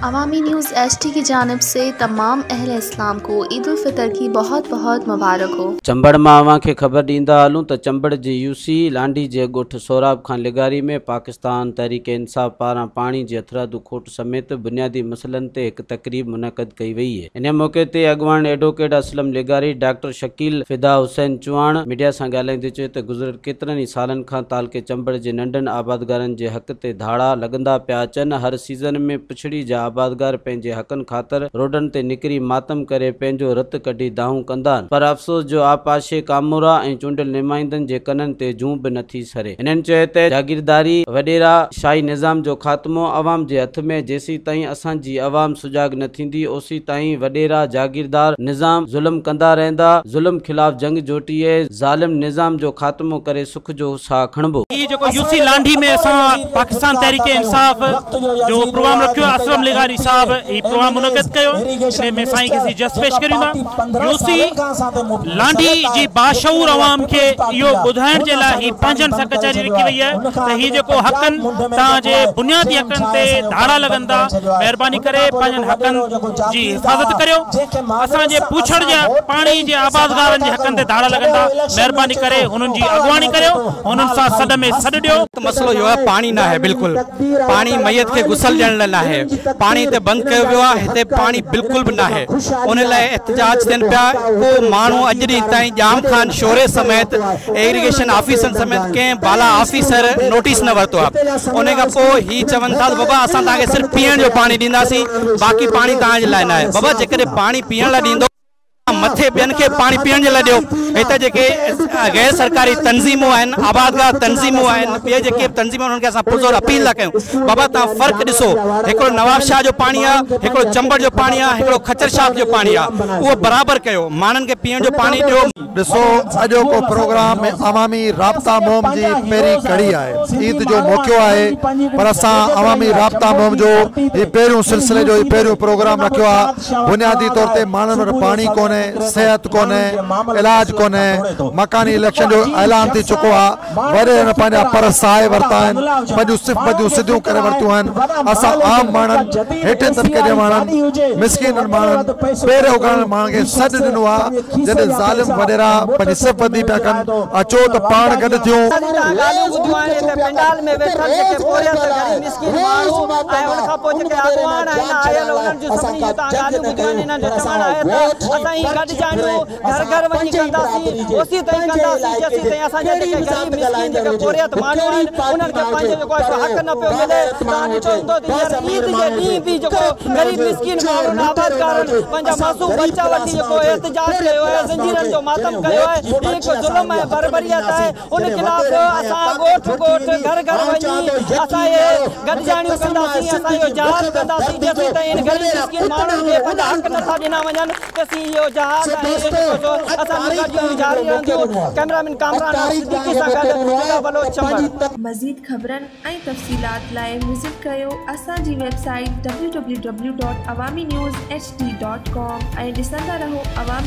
अवामी news HD की जानिब से तमाम अहल इस्लाम को ईद उल फितर की बहुत बहुत मुबारक हो। चंबड़ मां अव्हां खे ख़बर ॾींदा हलूं त चंबड़ जे यूसी लांडी जे ॻोठ सोराब खान लिगारी में पाकिस्तान तहरीक इंसाफ़ पारां पाणी जी हथरादू खोट समेत बुनियादी मसइलनि ते हिकु तक़रीब मुनक़द कई वई आहे। इन मौक़े ते अॻवान एडवोकेट असलम लिगारी, डॉक्टर शकील फिदा हुसैन चौहान मीडिया सां ॻाल्हाईंदे चयो त गुज़िरियल केतिरनि ई सालनि खां तालके चंबड़ जे नंढनि आबादगारनि जे हक़ ते धाड़ा लॻंदा पिया अचनि। हर सीज़न में पिछड़ी जा आबादगार पंहिंजे हक़नि ख़ातिर रोडनि ते निकिरी मातम करे पंहिंजो रत कढी दाहूं कंदा आहिनि, पर अफ़सोस जो आपाशे कामोरा ऐं चूंडियल नुमाइंदनि जे कननि ते जूं बि नथी सरे। हिननि चयो त जागीरदारी वॾेरा शाही निज़ाम जो ख़ात्मो अवाम जे हथ में, जेसीं ताईं असांजी अवाम सुजाग न थींदी ओसीं ताईं वॾेरा जागीरदार निज़ाम ज़ुल्म कंदा रहंदा। ज़ुल्म ख़िलाफ़ जंग जोटीए ज़ालिम निज़ाम जो ख़ात्मो करे सुख जो साह खणबो। जेको यूसी लांडी में असां पाकिस्तान तहरीक इंसाफ़ जो प्रोग्राम रखियो, असलम लिगारी साहब ई प्रोग्राम मुनक़द कयो, इन में साईं खे जस पेश करियूं था। यूसी लांडी जी बाशऊर अवाम खे इहो ॿुधाइण जे लाइ ही पंहिंजनि सां कचहरी रखी वई आहे त हीउ जेको हक़नि तव्हांजे बुनियादी हक़नि ते धाड़ा लॻनि था, महिरबानी करे पंहिंजनि हक़नि जी हिफ़ाज़त करियो। असांजे पुछड़ जे पाणी जे आबादगारनि जे हक़नि ते धाड़ा लॻनि था, महिरबानी करे हुननि जी अॻुवाणी करियो, हुननि सां सॾ में सॾ ॾियो। मसइलो इहो आहे पाणी न आहे, बिल्कुलु पाणी मैयत खे गुसल ॾियण लाइ न आहे, पाणी हिते बंदि कयो वियो आहे, हिते पाणी बिल्कुलु बि न आहे। उन लाइ एहतजाज थियनि पिया। को माण्हू अॼु ॾींहुं ताईं ॼाम खान शोरे समेत इरीगेशन ऑफिसरनि समेत कंहिं बाला ऑफिसर नोटिस न वरितो आहे। उन खां पोइ ही चवनि था बाबा असां तव्हांखे सिर्फ़ु पीअण जो पाणी ॾींदासीं, बाक़ी पाणी तव्हांजे लाइ न आहे। बाबा जेकॾहिं पाणी पीअण लाइ ॾींदो, मथे ॿियनि खे पाणी पीअण जे लाइ ॾियो। हिते जेके गैर सरकारी तंज़ीमूं आहिनि, आबादगार तंज़ीमूं आहिनि, ॿिए जेके तंज़ीमूं आहिनि, उन्हनि खे असां पुरज़ोर अपील था कयूं, बाबा तव्हां फ़र्क़ु ॾिसो, हिकिड़ो नवाब शाह जो पाणी आहे, हिकिड़ो चंबड़ जो पाणी आहे, हिकिड़ो खचर शाह जो पाणी आहे, उहो बराबरि कयो, माण्हुनि खे पीअण जो पाणी ॾियो। ॾिसो अॼोको प्रोग्राम अवामी राब्ता मुहिम जी पहिरीं कड़ी आहे, ईद जो मौक़ो आहे, पर असां अवामी राब्ता मुहिम जो हीउ पहिरियों सिलसिले जो पहिरियों प्रोग्राम रखियो आहे। बुनियादी तौर ते माण्हुनि वटि पाणी कोन्हे, सेहत कोन्हे, इलाज कोन्हे, मकानी इलेक्शन जो ऐलान थी चुको आहे, वॾे पंहिंजा पर साए वरिता आहिनि, पंहिंजूं सिफ़तूं सिधियूं करे वरितियूं आहिनि। असां आम माण्हुनि, हेठे तबिके जे माण्हुनि, मिसकीननि माण्हुनि, पेर उघाड़नि माण्हुनि खे सॾु ॾिनो आहे। जॾहिं ज़ालिम वॾेरा पंहिंजी सिफ़ती पिया कनि, अचो त पाण गॾु थियूं। घर घर वञी कंदासीं, ओसी ताईं कंदासीं जेसीं ताईं असांजा जेके ग़रीब मिसकीन जेके पोरियत माण्हू आहिनि उन्हनि खे पंहिंजो जेको आहे हक़ न पियो मिले। तव्हां ॾिठो हूंदो त हींअर ईद जे ॾींहुं बि जेको ग़रीब मिसकीन माण्हुनि आबादगारनि पंहिंजा मासूम बच्चा वठी जेको एहतजाज कयो आहे, ज़ंजीरनि जो मातम कयो आहे, हीउ हिकु ज़ुल्म ऐं बर्बरियत आहे। उन ख़िलाफ़ असां ॻोठ ॻोठ घर घर वञी असां इहे गॾिजाणियूं कंदासीं, असां इहो जहाज़ कंदासीं जेसीं ताईं इन ग़रीब मिसकीन माण्हुनि खे पंहिंजा हक़ नथा ॾिना वञनि तेसीं इहो जहाज़ मज़ीद ख़बरनि ऐं तफ़सीलात लाइ विज़िट कयो असांजी वेबसाइट www.awamiNewsHD.com ऐं ॾिसंदा रहो अवामी।